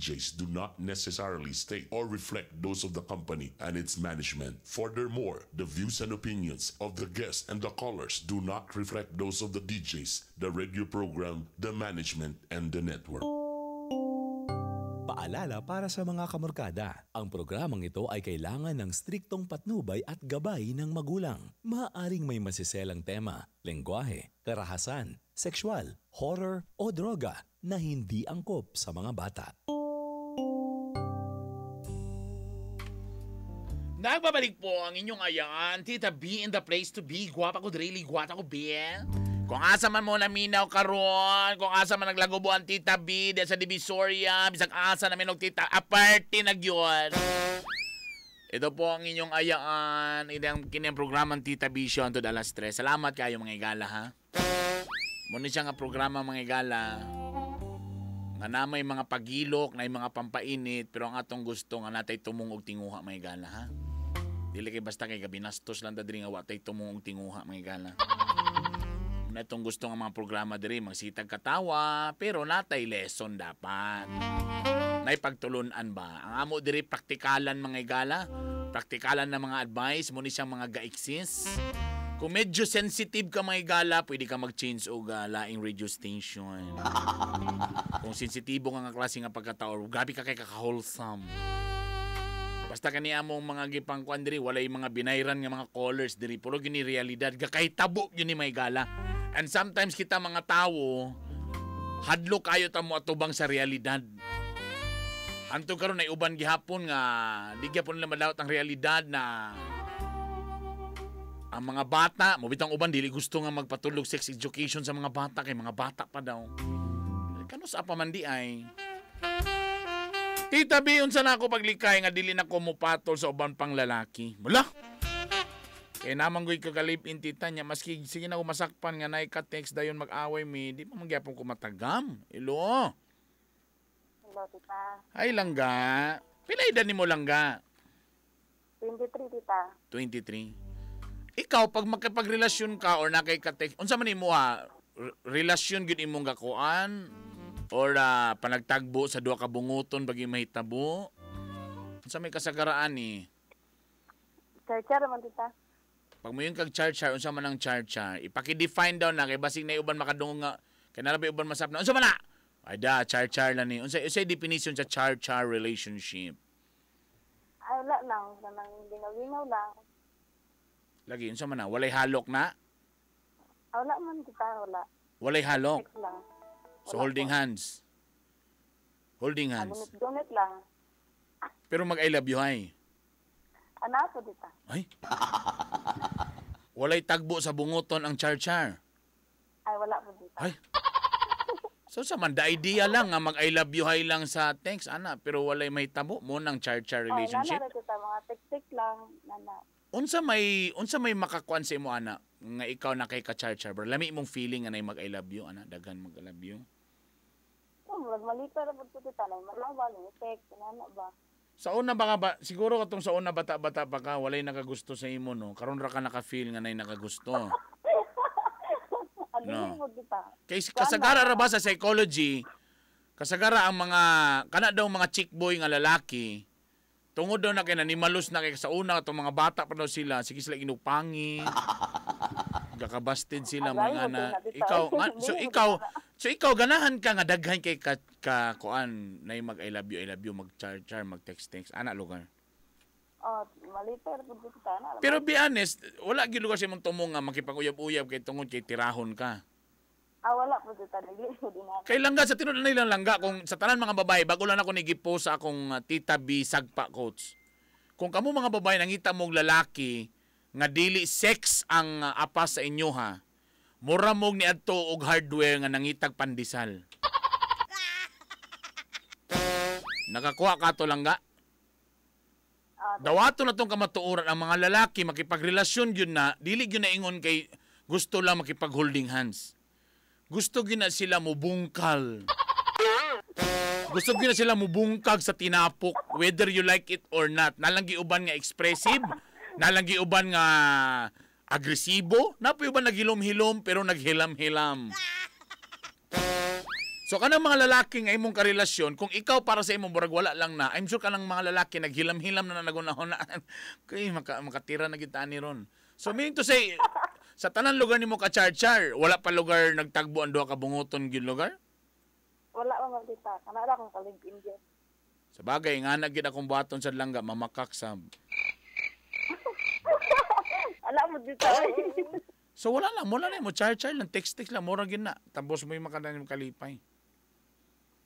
DJs do not necessarily state or reflect those of the company and its management. Furthermore, the views and opinions of the guests and the callers do not reflect those of the DJs, the radio program, the management, and the network. Paalala para sa mga kamorkada, ang programang ito ay kailangan ng striktong patnubay at gabay ng magulang. Maaaring may masiselang tema, lengguwahe, karahasan, sexual, horror o droga na hindi angkop sa mga bata. Nagbabalik po ang inyong ayaan, Tita B in the place to be. Guwapa ko, really, guwata ko, B. Kung asa man mo naminaw karon, kung asa man naglagubo ang Tita B diyan sa Divisoria, bisag asa namin og Tita, aparte na gyud. Ito po ang inyong ayaan, ito ang kini ang programang Tita B Show hantod alas 3. Salamat kayo, mga igala, ha. Muna siya nga programa, mga igala, nga na may mga pagilok, na may mga pampainit, pero ang atong gusto nga natay tumong og tinguha, mga igala, ha. Dili kay basta kay gabinastos lang ta diri nga wa tay tumong og tinguha, mga igala. Na itong gusto nga mga programa diri magsitag katawa, pero natay lesson dapat. Nay pagtulunan ba? Ang amo diri praktikalan, mga igala, praktikalan na mga advice mo ni siyang mga ga-exist. Kung medyo sensitive ka, mga igala, pwede ka mag-change og laing radio station. Kung sensitibo nga nga klase nga pagkatao, grabe ka kay kaka-wholesome. Basta kani among mga gipangkuan diri, walay mga binayran nga mga callers diri, puro gini realidad, gakahitabo gyud ni may gala. And sometimes kita mga tawo, hadlok kayo ta mo atubang sa realidad. Hantod karon ay uban gihapon nga di gyapon nila madawat ang realidad na ang mga bata, mo bitang uban dili gusto nga magpatulog sex education sa mga bata kay mga bata pa daw. Kano sa pa man di ay. Tita B, unsa na ako paglikay nga dili na ko mopatol sa uban pang lalaki? Mula. Kay namang goy kagalip-in, tita niya, maski sige na ko masakpan nga naay ka-text dayon mag-away mi, di pa man gyapon ko matagam. Ilo. Hello, tita. Ay, langga. Pila edad nimo, langga? 23, tita. 23. Ikaw, pag makipagrelasyon ka or nakay ka-text, unsa man imo ha? Relasyon gyud imong gakuan? Or panagtagbo sa duha ka bunguton bagi mahitabo? Unsa may kasagaraan ni? Char-char man, tita. Pag moingon kag char-char, unsa man ang char-char? Ipaki-define daw na kay basig na uban makadungog nga kay nara uban masap na. Unsa man na? Ay da, char-char lang ni. Unsa unsay definition sa char-char relationship? Ay, wala lang. Kanang lingaw-lingaw lang. Lagi unsa man na? Walay halok na? Ah, wala man, tita. Wala. Walay halok. Text lang. So Wala holding po. hands. Holding Ah, hands. gunit-gunit lang. Pero mag I love you ay. Anak ko, tita. Ay. Walay tagbo sa bunguton ang char-char. Ay, wala po, tita. Ay. So sa man, the idea lang nga mag I love you hi lang sa text, ana, pero walay mahitabo mo nang char-char Ay, relationship. nana ra, tita. Mga tik-tik lang. Nana. Unsa may makakuan sa imo, ana, nga ikaw na kay ka char-char, bro? Lami imong feeling nga nay mag I love you, ana, daghan mag I love you. Oh, murag malita ra po, tita. Nay, malawa, text. Nana ba? Sa una ba ka ba, siguro katong sa una bata-bata pa ka, walay nakagusto sa imo, no? Karon ra ka naka-feel nga nay nakagusto. Ano No. mo, tita? Kay kasagara ra ba sa psychology, kasagara ang mga kana daw mga chick boy nga lalaki, tungod daw na kay nanimalos na kay sa una atong mga bata pa daw sila, sige sila inupangi. Gakabasted sila Agay, mga ana. huwag na, tita. Ikaw nga, so Hindi, ikaw, huwag na. so ikaw ganahan ka nga daghan kay ka kuan nay mag I love you, I love you, mag char char, mag text text ana lugar. Oh, malita ra po, tita. Nana. Pero be honest, wala gyud lugar sa imong tumong nga makipag-uyab-uyab kay tungod kay tirahon ka. Ah, wala po, tita. Dili ko din na. Kay langga sa tinuod na nilang langga kung sa tanan mga babae bago lang ako ni gipost sa akong Tita B Sagpa coach. Kung kamo mga babae nangita mong lalaki nga dili sex ang apas sa inyo ha. Mura mog niadto og hardware nga nangitag pandesal. Nakakuha ka to, langga? Ah, Dawato na tong kamatuoran ang mga lalaki makipagrelasyon gyud na dili gyud na ingon kay gusto lang makipag holding hands. Gusto gyud na sila mubungkal. Gusto gyud na sila mubungkag sa tinapok whether you like it or not. Nalang giuban nga expressive, nalang giuban nga agresibo, napoy uban naghilom-hilom pero naghilam-hilam. So kanang mga lalaki nga imong karelasyon, kung ikaw para sa imong murag wala lang na, I'm sure kanang mga lalaki naghilam-hilam na nagunahon na. Kay makatira na kita ni ron. So meaning to say, sa tanan lugar nimo ka char-char, wala pa lugar nagtagbo ang duha ka bunguton gyud lugar? Wala man man tita. Kana ra akong kalib-in gyud. Sa bagay nga na gid akong buhaton sa langga mamakak sa. Ala mo tita. So wala lang, wala na mo char-char lang, text-text lang, mura gyud na. Tapos mo yung makadayon imong kalipay.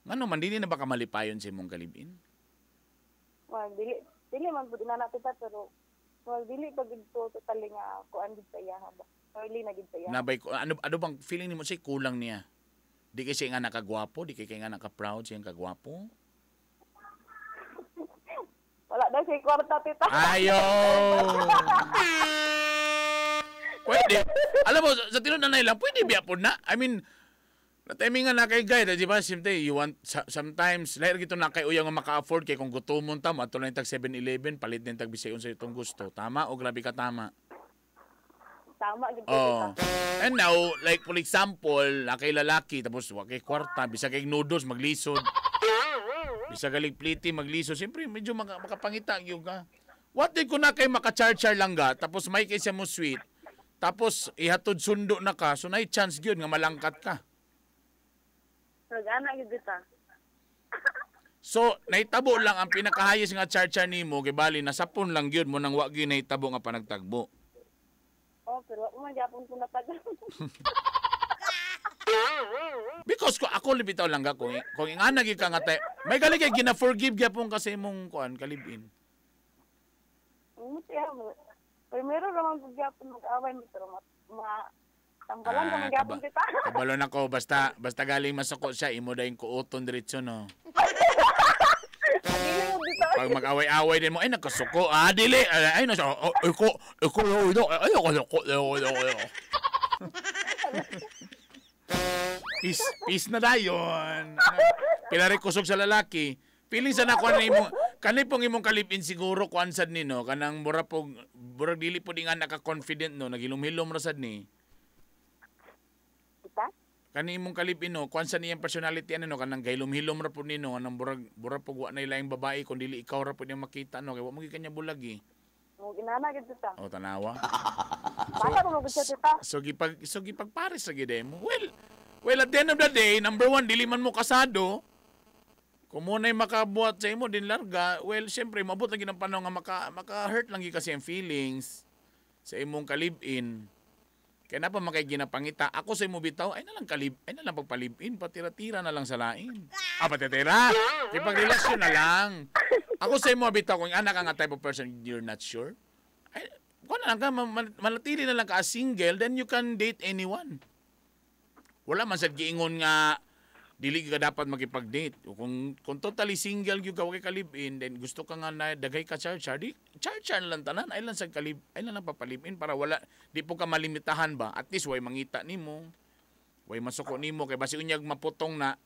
Ngano man dili na ba ka malipayon sa imong kalibin? Well, dili man pud na tita pero well, dili pa gid ko totally nga kuan gid sa iya ba. Early na gid sa iya. Nabay ko ano bang feeling nimo say kulang niya? Di kay siya nga nakagwapo, di kay nga naka-proud siya kagwapo. Wala daw siya kwarta tita. Ayo. Pwede. Alam mo sa tinud na lang pwede biya pod na. I mean, na-timing nga na kay guy, di ba? Simte, you want, sometimes, lahir gito na kay uyang nga maka-afford kay kung gutomon ta, ato lang tag 7-Eleven, palit din tag bisayon sa itong gusto. Tama o grabe ka tama? Tama gid oh. And now, like for example, na kay lalaki, tapos wa kay kwarta, bisag kay noodles, maglisod. Bisag galing pliti, maglisod. Siyempre, medyo makapangita yung ka. What did ko na kay maka-char-char lang ga, tapos may kay siya mo sweet, tapos ihatod sundo na ka, so na chance gyud nga malangkat ka. Nag-ana gyud ta. So, nahitabo lang ang pinakahayos nga char-char nimo kay bali nasapon lang gyud mo nang wa gyud nahitabo nga panagtagbo. Oh, pero wa man gyapon ko natag. Because ko ako libitaw lang ga kung ingana gyud ka nga tay, may gali kay gina-forgive gyapon ka sa imong kuan kalibin. Primero ra man gyapon mag-away pero ma tambalan ka magyapon kita. Kabalo na ko basta galing masako siya imo dayong kuoton diretso no. Pag mag-away-away din mo ay nakasuko ah dili ay nasa iko ay ako. Peace na dayon. Pila kusog sa lalaki. Feeling sa nako na imo kani pong imong kalipin siguro kuan sad ni no kanang mura pog murag dili pud nga naka-confident no nagilom-hilom ra sad ni. Kani imong kalipin no, kuan sa niyang personality ano no kanang gailom-hilom ra pud nino kanang burag pug wa na ilaing babae kun dili ikaw ra pud niyang makita no kay wa mo gyud kanya bulag eh. Mo ginana gyud tita. Oh tanawa. Bata mo gyud tita. So gipagpares ra gyud mo. Well at the end of the day, number one dili man mo kasado. Kung mo na'y makabuhat sa imo din larga, well syempre maabot lang gyud ang panahon nga maka-hurt lang gyud kasi ang feelings sa imong kalibin. Kaya na pa makay ginapangita. Ako sa imo bitaw, ay na lang ay na lang pagpalibin, patira-tira na lang sa lain. Ah, patira-tira? Ipagrelasyon na lang. Ako sa imo bitaw, kung anak ka nga type of person, you're not sure, ay, kung na lang ka, manatili na lang ka as single, then you can date anyone. Wala man sad giingon nga, dili ka dapat makipag-date. Kung totally single gyud ka, wa kay kalibin, then gusto ka nga na daghay ka char-char, di char-char lang tanan, ay lang sa kalib, ay lang papalibin para wala di po ka malimitahan ba. At least way mangita nimo, way masuko nimo kay basi unyag maputong na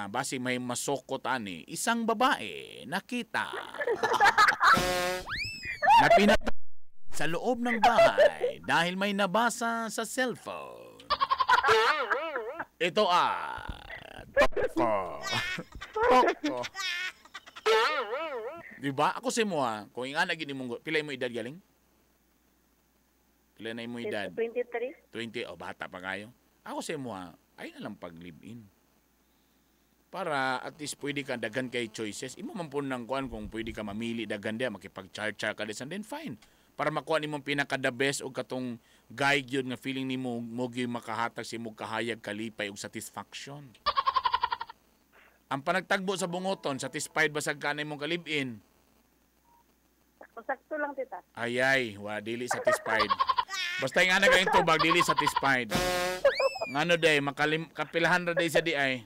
basi may masoko tani isang babae nakita na pinatay sa loob ng bahay dahil may nabasa sa cellphone. Ito toko. Toko. Diba? Ako sa mo ha, kung ingana gini mong, pila mo edad galing? Pila na mo edad? 23. 20, oh bata pa kayo. Ako sa mo ha, ay na lang pag-live-in. Para at least pwede ka daghan kay choices. Imo man po ng kuan kung pwede ka mamili daghan diya, makipag-char-char ka din, then fine. Para makuha nimo pinaka the best og katong guide yun nga feeling nimo mo gyud makahatag sa imong kahayag, kalipay ug satisfaction. Ang panagtagbo sa bungoton, satisfied ba sa kanay mong kalibin? Sakto lang tita. Ayay, wa dili satisfied. Basta yung anak kayong tubag, dili satisfied. Ngano day, kapilahan ra day sa di ay.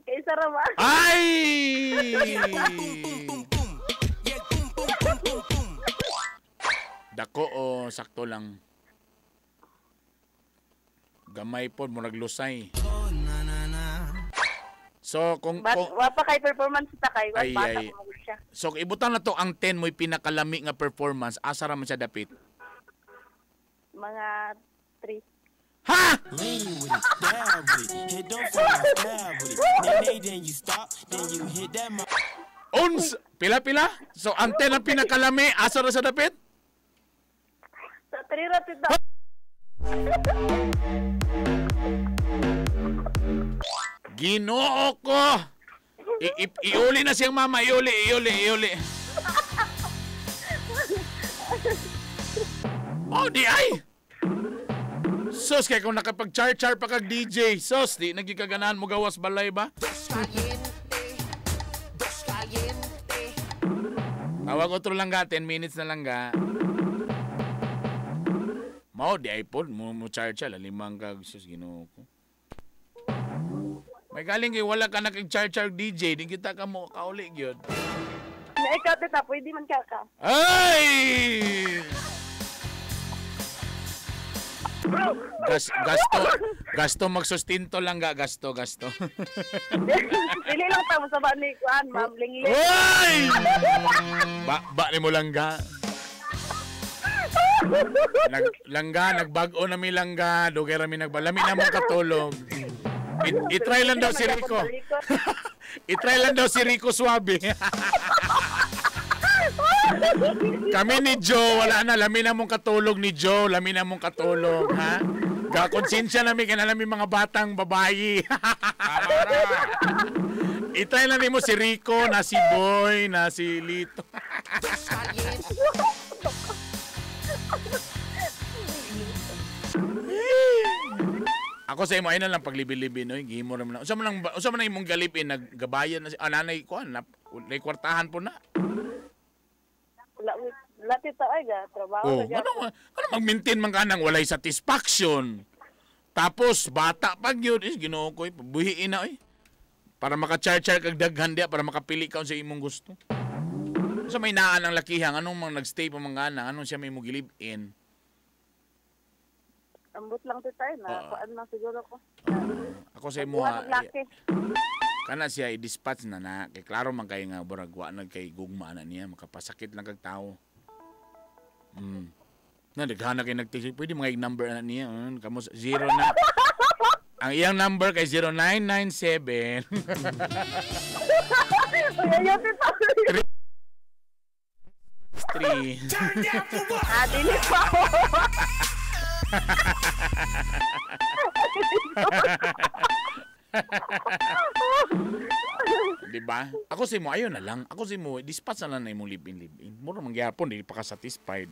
Kaysa ra ba? Ay! Dako o sakto lang? Gamay po, murag lusay. So, kung wa pa kay performance ta kay, wa bata ko siya. So, ibutang na to ang 10 mo'y pinakalami nga performance, asa ra man siya dapit? Mga 3. Ha? Lean with it, dab with it, hit the floor, stab with it. Nay, nay, then you stop, then you hit that Uns, pila-pila? So, ang 10 ang pinakalami, asa ra sa dapit? Sa 3 ra tita. Ginoo ko! Iuli na siyang mama, iuli, iuli, iuli. Oh, di ay! Sos, kaya kung nakapag-char-char pa kag DJ, sos, di nagigaganahan mo gawas balay ba? Tawag otro lang ga, 10 minutes na lang ga. Mao, di ay po, mo char-char, limang kag, sus, Ginoo ko. May galing kay wala ka nakag-char-char DJ, di kita ka mo kauli gyud. Na ikaw tita, pwede man ka ka. Ay! Gasto magsustinto lang ga, gasto. Dili lang ta mo sa ni kuan, ma'am Lingling. Oy! Ba ni mo langga. Langga, nagbag-o na mi langga, dugay ra mi nagbalami na mo katulog. I-try lang daw si Rico. I-try lang daw si Rico Suabe. Kami ni Joe, wala na, lami na mong katulog ni Joe, lami na mong katulog, ha? Gakonsensya namin, kaya namin mga batang babayi. I-try lang mo si Rico, na si Boy, na si Lito. Ako sa imo, ay na lang paglibi-libi, no? Gihimo naman lang. Usa man lang imong galipin, naggabayan na si, nanay ko, na kwartahan po na. Wala tita ay ga, trabaho oh, na ga. Ano mag-maintain man ka nang walay satisfaction? Tapos, bata pag yun, is, Ginoo ko, buhiin na, eh. Para maka-char-char kag daghan diya, para makapili ka sa imong gusto. Sa may naan ang lakihang, anong mang nagstay pa mga anak, anong siya may mo gilib-in? Ambot lang tita, eh, na kuan lang siguro ko. Ako sa imo, ha, kana siya i-dispatch na na, kay klaro man kay nga burag wa na kay gugma na niya, makapasakit lang kag tao. Na daghan na kay nagtext, pwede mga number na niya, kamo zero na. Ang iyang number kay 0997. 3. Ah, dili pa. Diba? Ako si mo, ayon na lang. Ako si mo, dispatch na lang na imong live-in. Mura man gyapon, di pa ka satisfied.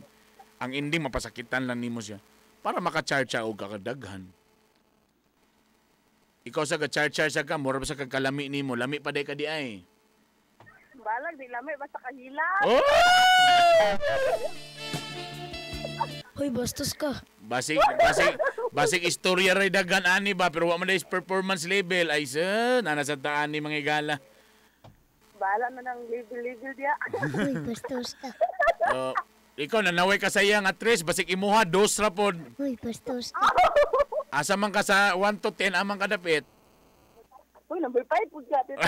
Ang ending, mapasakitan lang nimo siya. Para maka-charge og kakadaghan. Ikaw sa ka-charge sa ka, mura pa sa kakalami nimo. Lami pa day ka di ay. Balag, di lami, basta kahila. Oh! Hoy, bastos ka. Basig istorya ray daghan ani ba, pero wa man is performance level ay sir, nana sa taan ni mga igala. Bahala na ng level diya. Hoy, bastos ka. Ikaw nanaway ka sa iya nga 3, basig imuha 2 ra pod. Hoy, bastos ka. Asa man ka sa 1 to 10 amang kadapit? Uy, number 5 pud ka tita.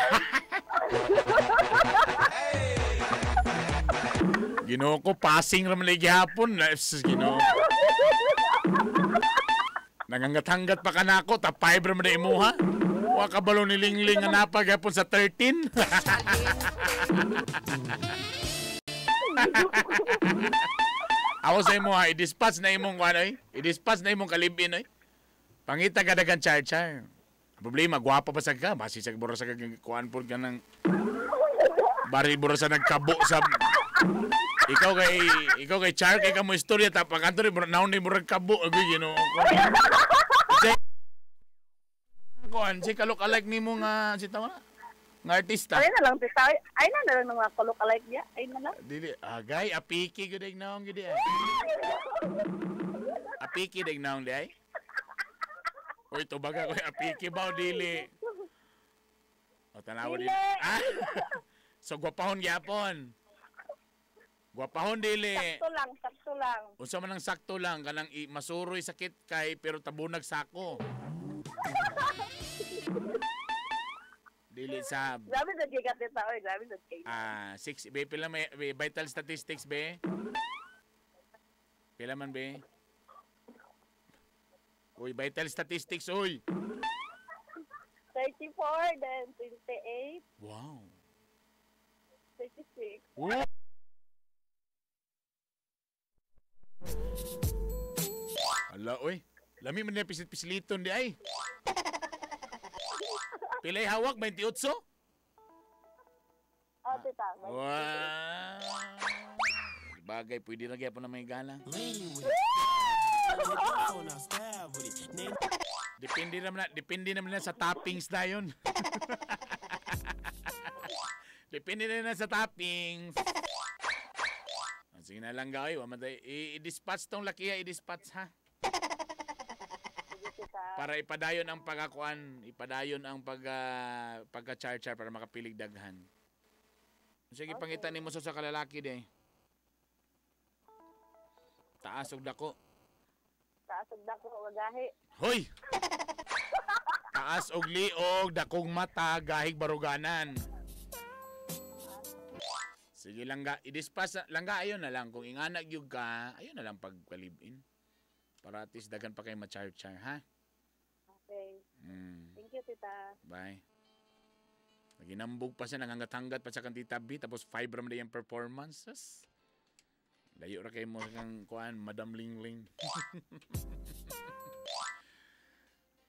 Ginoo ko, passing ra man lagi gihapon. Ginoo. Nanganggat-hanggat pa ka nako, top 5 ra man na imuha. Wa ka balo ni Lingling nga napaghapon sa 13. Ako sa imo ha, i-dispatch na imong kuan oy. I-dispatch na imong kalibin oy. Pangita ka dagan char-char. Problema, gwapa pa sa ka. Basi sa bura sa kuan pod ka ng bari bura sa nagkabo sa ikaw kay char kay kamo istorya ta pag anto ni naon ni murag kabo agoy Ginoo ko. Kuan si kalok-alike nimo nga si tawa na nga artista. Ay na lang tita. Ay na lang mga kalok-alike niya. Ay na lang. Dili agay apiki gud ay naong gud ay. Apiki dag naong di ay. Oy tubaga ko apiki ba o dili. O tanawa dili. Ah. So gwapahon gyapon. Gwapahon dili. Sakto lang, sakto lang. Unsa man ang sakto lang kanang masuroy sakit kay pero tabunag sako. Dili sab. Grabe sa kay tita oy, grabe sa kay. Ah, 6 be pila may vital statistics be? Pila man be? Uy, vital statistics, uy. 34, then 28, Wow. 36. Wow. Ala, uy. Lami man na pisit-pisiliton di ay. Pilay hawak, 28? Oh, tita. Wow. Bagay, pwede na gyapon na may gala. Lean with it, stab with it. Hit the phone, I stab with it. Nay, Depende naman na sa toppings na yun. Depende na sa toppings. Ah, sige na lang gawin. I-dispatch tong lakiha, i-dispatch ha. Sige, tita. Para ipadayon ang pagkakuan, ipadayon ang pagka-char-char para makapilig daghan. Sige, okay. Pangita nimo sa kalalaki de. Taas og dako. Taas og dako, wagahi. Hoy! Taas og liog, dakong mata, gahig baruganan. Sige langga, i-dispatch langga ayon na lang kung ingana gyud ka, ayon na lang pagkalib-in. Para at least daghan pa kay ma-char-char, ha? Okay. Thank you, tita. Bye. Naginambog pa siya, nanghangat-hangat pa siya kang Tita B, tapos 5 ra man yung performances. Layo ra kay mo kang kuan, Madam Lingling.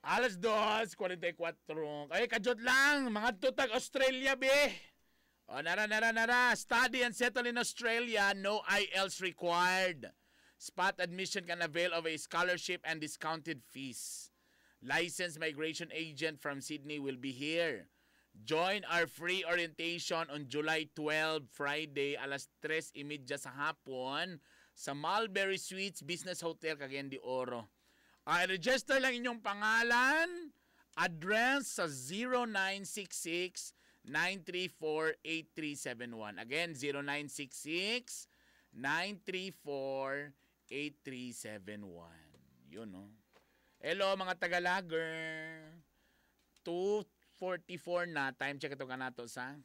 Alas 2:44. Ay, kajot lang! Mga tutag Australia, be! O, nara, nara, nara. Study and settle in Australia. No IELTS required. Spot admission can avail of a scholarship and discounted fees. Licensed migration agent from Sydney will be here. Join our free orientation on July 12, Friday, alas 3:30 sa hapon sa Mulberry Suites Business Hotel, Cagayan de Oro. Register lang inyong pangalan, address sa 0966 934 8371. Again, 0966 934 8371. Yun, no? Hello, mga Tagalager. 2:44 na. Time check ito ka nato sa